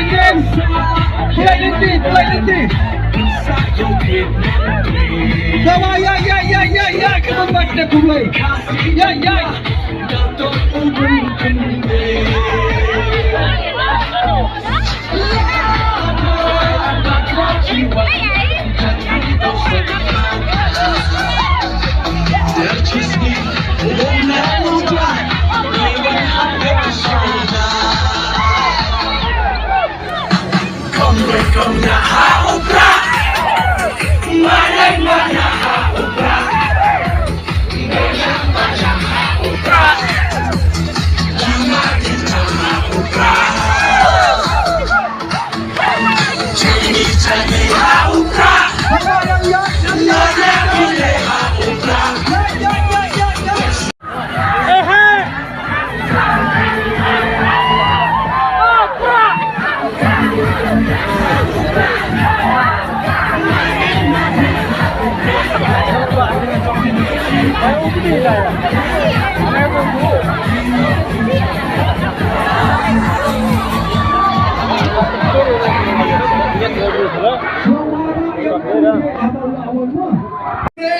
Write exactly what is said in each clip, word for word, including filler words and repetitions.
James, pulai lynti, pulai lynti. Sawa, ya, ya, ya, ya, ya, kita buat kita pulai. Ya, ya.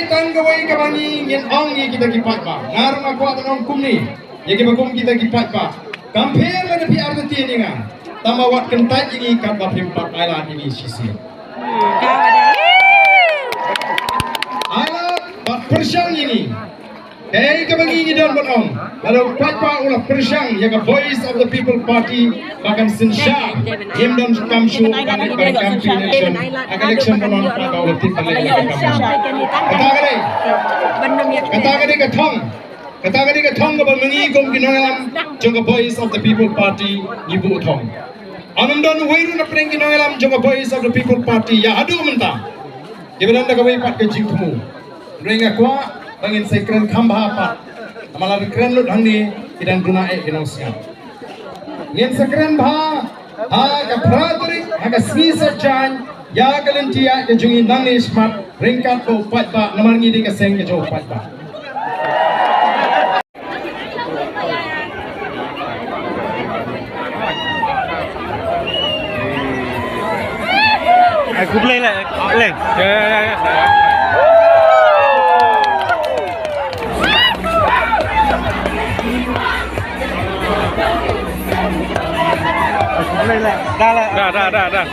Tang kawei kaba ngi ngin ong ïa kita ki paidbah. Nga ruh nga kwah ban ong kumne ïa kiba kum kita ki paidbah. Kam pher lada phi artatien ïa nga, tangba wat kyntait ïa ngi katba phim pat ailad ïa ngi shisien. Ailad bad pyrshang ïa ngi. Kaei kaba ngi ngi don ban ong, lada u paidbah u la pyrshang ïa ka Voice of the People Party ba kan synshar, ngim don kam shuh ban leit ban campaign election ha ka election ban wan, paidbah u la tip ban leit ïa ka kam. Kata ka dei, kata ka dei ka thong. Kata ka dei ka thong kaba ma ngi kum ki nongïalam jong ka Voice of the People Party ngi buh thong. Ym don uwei ruh na pdeng ki nongïalam jong ka Voice of the People Party ïa haduh mynta kiba don da kawei pat ka jingthmu. Hynrei nga kwah ba ngin sa kren kham bha pat. Namar lada kren lut hangne ki dang duna eh ki nongsngap. Ngin sa kren bha ha ka phra tarik ha ka sngi Saitjaiñ ïa ka lynti ïaid ka jong ngi nangne shakhmat ryngkat bad u paidbah namar ngi dei ka seng ka jong u paidbah. Ai, khublei leh, khublei. Ya, ya, ya, ya. Khublei leh. Da leh. Da, da, da, da.